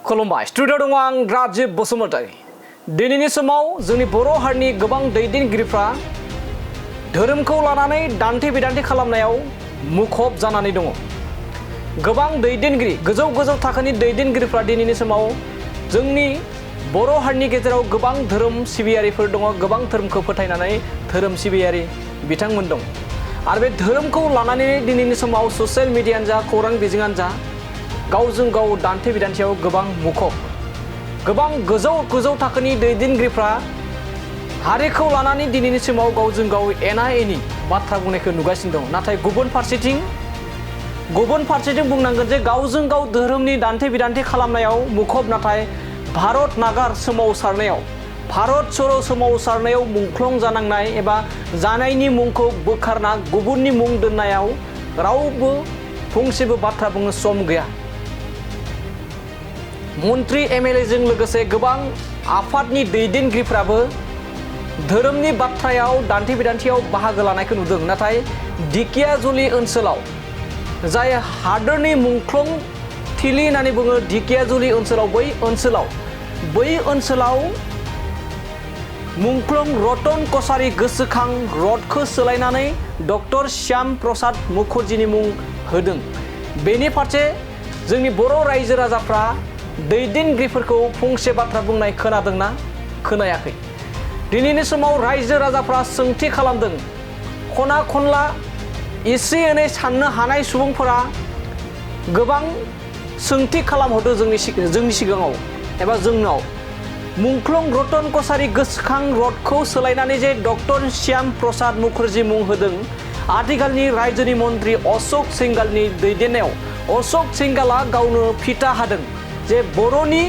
खुलुमबाय स्टुडिअ दङ आं राजिब बसुमतारी दिनैनि समाव जोंनि बर' हारिनि गोबां दैदेनगिरिफ्रा धोरोमखौ लानानै दान्थे बिदान्थे खालामनायाव मुखुब जानानै दङ। गोबां दैदेनगिरि गोजौ थाखोनि दैदेनगिरिफ्रा दिनैनि समाव जोंनि बर' हारिनि गेजेराव गोबां धोरोम सिबियारिफोर दङ, गोबां धोरोमखौ फोथायनानै धोरोम सिबियारि बिथांमोन दं। आरो बे धोरोमखौ लानानै दिनैनि समाव ससियेल मिडियानो जा खौरां बिजोङानो जा गावजों गाव दान्थे बिदान्थेयाव गोबां मुखुब। गोबां गोजौ थाखोनि दैदेनगिरिफ्रा हारिखौ लानानै दिनैनि समाव गावजों गाव एना एनि बाथ्रा बुंनायखौ नुगासिनो दं। नाथाय गुबुन फारसेथिं बुंनांगोन जे गावजों गाव धोरोमनि दान्थे बिदान्थे खालामनायाव मुखुब, नाथाय भारत नागार सोमावसारनायाव भारत सर' सोमावसारनायाव मुंख्लं जानांनाय एबा जानायनि मुंखौ बोखारना गुबुननि मुं दोननायाव रावबो फंसेबो बाथ्रा बुंनो सम गैया। मन्त्रि एमएलए जों लोगोसे गोबां आफादनि दैदेनगिरिफ्राबो धोरोमनि बाथ्रायाव दान्थे बिदान्थेयाव बाहागो लानायखौ नुदों। नाथाय ढेकियाजुलि ओनसोलाव जाय हादोरनि मुंख्लं थिलि होननानै बुङो ढेकियाजुलि ओनसोलाव बै ओनसोलाव मुंख्लं रतन कसारी गोसोखां रडखौ सोलायनानै डक्टर श्याम प्रसाद मुखर्जीनि मुं होदों। बेनि फारसे जोंनि बर' रायजो राजाफ्रा दैदेनगिरिफोरखौ फंसे बाथ्रा बुंनाय खोनादोंना खोनायाखै? दिनैनि समाव रायजो राजाफ्रा सोंथि खालामदों। खना खनला एसे एनै साननो हानाय सुबुंफोरा गोबां सोंथि खालामहरदों जोंनि सिगाङाव एबा जोंनाव। मुंख्लं रतन कसारी गोसोखां रडखौ सोलायनानै जे डक्टर श्याम प्रसाद मुखर्जी मुं होदों, आथिखालनि रायजोनि मन्त्रि अशोक सिंघालनि दैदेननायाव अशोक सिंघाला गावनो फिथा हादों जे बर'नि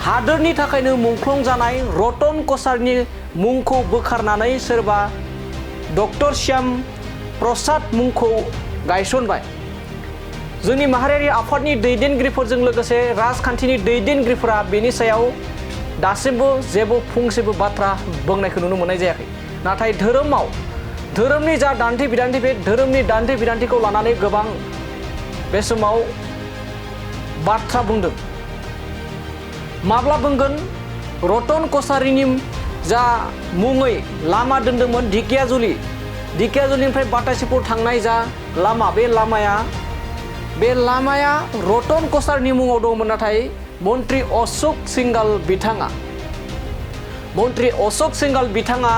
हादोरनि थाखायनो मुंख्लं जानाय रतन कसारीनि मुंखौ बोखारनानै सोरबा डक्टर श्याम प्रसाद मुंखौ गायसनबाय। जोंनि माहारियारि आफादनि दैदेनगिरिफोरजों लोगोसे राजखान्थिनि दैदेनगिरिफोरा बेनि सायाव दासिमबो जेबो फंसेबो बाथ्रा बुंनायखौ नुनो मोननाय जायाखै। नाथाय धोरोमनि जा दान्थे बिदान्थे बे धोरोमनि दान्थे बिदान्थेखौ लानानै गोबां बे समाव बाथ्रा बुंदों। माब्ला बुंगोन? रतन कसारीनि जा मुङै लामा दोन्दोंमोन ढेकियाजुलिनिफ्राय बाटासिपुर थांनाय जा लामा, बे लामाया रतन कसारीनि मुङाव दंमोन। नाथाय मन्त्रि अशोक सिंघाल बिथाङा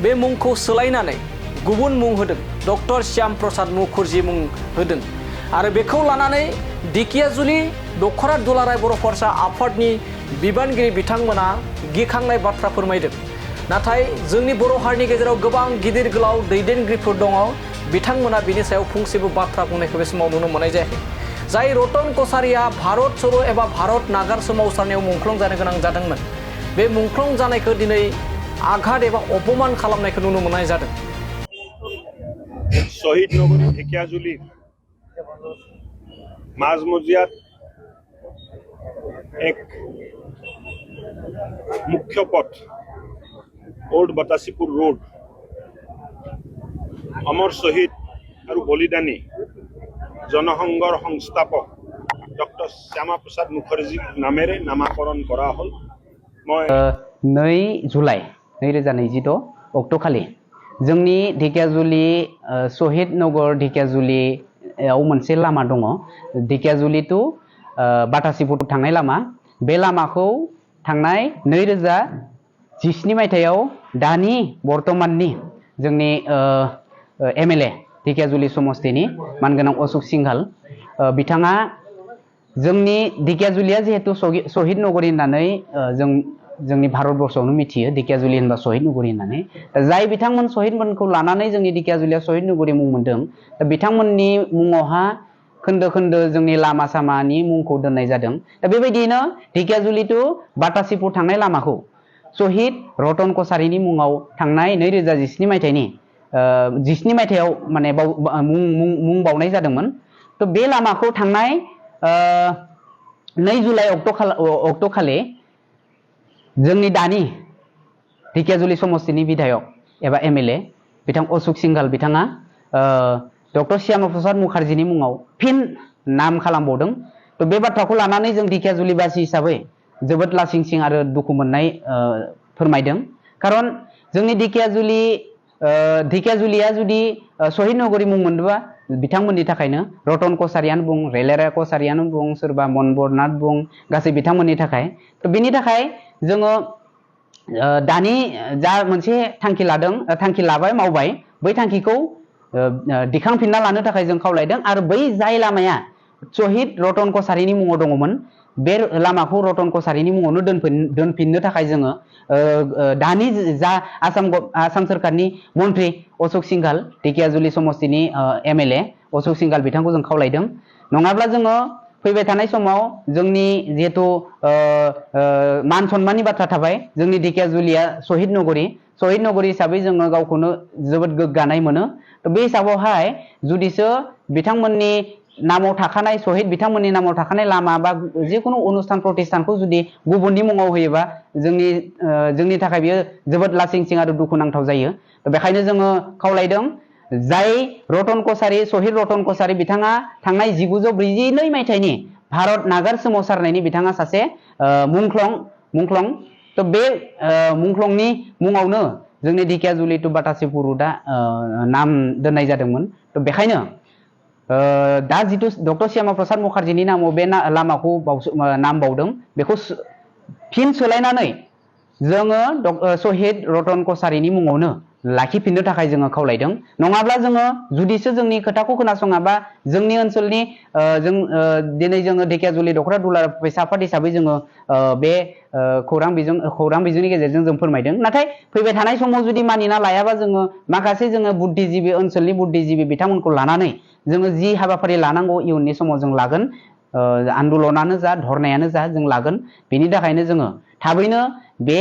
बे मुंखौ सोलायनानै गुबुन मुं होदों, डक्टर श्याम प्रसाद मुखर्जी मुं होदों। आरो बेखौ लानानै ढेकियाजुलि दख'रा दुलाराय बर' फरायसा आफादनि बिबानगिरि बिथांमोना गिखांनाय बाथ्रा फोरमायदों। नाथाय जोंनि बर' हारिनि गेजेराव गोबां गिदिर गोलाव दैदेनगिरिफोर दङ, बिथांमोना बिनि सायाव फंसेबो बाथ्रा बुंनायखौ बे समाव नुनो मोननाय जायाखै। जाय रतन कसारीया भारत सर' एबा भारत नागार सोमावसारनायाव मुंख्लं जानो गोनां जादोंमोन, बे मुंख्लं जानायखौ दिनै आघात एबा अपमान खालामनायखौ नुनो मोननाय जादों। শহীদ নগরী ঢেকিয়াজুলি মাঝমজিয়াত এক মুখ্য পথ ওল্ড বাটাসিপুর রোড অমৰ শহীদ আৰু বলিদানী জনসংঘৰ সংস্থাপক ডক্টৰ শ্যামা প্ৰসাদ মুখাৰ্জী নামেৰে নামাকৰণ কৰা হ'ল। মই 2 जुलाइ 2026 अक्ट'खालि जोंनि ढेकियाजुलि शहीद नगर ढेकियाजुलियाव मोनसे लामा दङ, ढेकियाजुलि टु बाटासिपुर थांनाय लामा। बे लामाखौ थांनाय 2017 मायथाइयाव दानि बर्तमाननि जोंनि एमएलए ढेकियाजुलि समस्तिनि मानगोनां अशोक सिंघाल बिथाङा जोंनि ढेकियाजुलिया जिहेतु शहीद नगरी होननानै जोंनि भारतबर्षआवनो मिथियो, ढेकियाजुलि होनबा शहीद नगरी होननानै। जाय बिथांमोन शहीदमोनखौ लानानै जोंनि ढेकियाजुलिया शहीद नगरी मुं मोन्दों, दा बिथांमोननि मुङावहा खोन्दो खोन्दो जोंनि लामा सामानि मुंखौ दोननाय जादों। दा बेबायदियैनो ढेकियाजुलि टु बाटासिपुर थांनाय लामाखौ शहीद रतन कसारीनि मुङाव थांनाय 2017 मायथाइनि 17 मायथाइयाव माने मुं बावनाय जादोंमोन। तो बे लामाखौ थांनाय 2 जुलाइ अक्ट'खालि जोंनि दानि ढेकियाजुलि समस्तिनि बिधायक एबा एमएलए बिथां अशोक सिंघाल बिथाङा डक्टर श्यामा प्रसाद मुखर्जीनि मुङाव फिन नाम खालामबावदों। तो बे बाथ्राखौ लानानै जों ढेकियाजुलिबासि हिसाबै जोबोद लासिंसिं आरो दुखु मोननाय फोरमायदों। खारन जोंनि ढेकियाजुलिया जुदि शहीद नगरी मुं मोनदोंबा बिथांमोननि थाखायनो रतन कछारियानो बुं रेलेरा कछारियानो बुं सोरबा मनबरनाथ बुं गासै बिथांमोननि थाखाय तो बेनि थाखाय जोङो दानि जा मोनसे थांखि लाबाय मावबाय बै थांखिखौ दिखांफिनना लानो थाखाय जों खावलायदों आरो बै जाय लामाया शहीद रतन कछारिनि मुङाव दङमोन बे लामाखौ रतन कछारिनि मुङावनो दोनफिननो थाखाय जोङो दानि जा आसाम सोरखारनि मन्त्रि अशोक सिंघाल ढेकियाजुलि समस्तिनि MLA अशोक सिंघाल बिथांखौ जों खावलायदों। नङाब्ला जोङो फैबाय थानाय समाव जोंनि जिहेतु मान सन्माननि बाथ्रा थाबाय जोंनि ढेकियाजुलिया शहीद नगरी हिसाबै जोङो गावखौनो जोबोद गोग्गानाय मोनो। तो बे हिसाबावहाय जुदिसो बिथांमोननि नामाव थाखानाय शहीद बिथांमोननि नामाव थाखानाय लामा बा जिखुनु अनुष्ठान प्रतिष्ठानखौ जुदि गुबुननि मुङाव होयोबा जोंनि थाखाय बियो जोबोद लासिंसिं आरो दुखुनांथाव जायो। बेखायनो जोङो खावलायदों जाय शहीद रतन कछारि बिथाङा थांनाय 1942 मायथाइनि भारत नागार सोमावसारनायनि बिथाङा सासे मुंख्लं तो बे मुंख्लंनि मुङावनो जोंनि ढेकियाजुलि टु बाटासि पुरुतआ नाम दोननाय जादोंमोन। तो बेखायनो दा जितु डक्टर श्यामा प्रसाद मुखार्जीनि नामाव बे लामाखौ नाम बावदों बेखौ फिन सोलायनानै जोङो शहीद रतन कछारिनि मुङावनो लाखिफिननो थाखाय जोङो खावलायदों। नङाब्ला जोङो जुदिसो जोंनि खोथाखौ खोनासङाबा जोंनि ओनसोलनि दिनै जोङो ढेकियाजुलि दख'रा दुलाराय फैसा आफाद हिसाबै जोङो बे खौरां बिजोंनि गेजेरजों जों फोरमायदों। नाथाय फैबाय थानाय समाव जुदि मानिना लायाबा जोङो माखासे जोङो बुद्धिजीबि ओनसोलनि बुद्धिजीबि बिथांमोनखौ लानानै जोङो जि हाबाफारि लानांगौ इयुननि समाव जों लागोन। आन्दलनानो जा धरनायानो जा जों लागोन। बेनि थाखायनो जोङो थाबैनो बे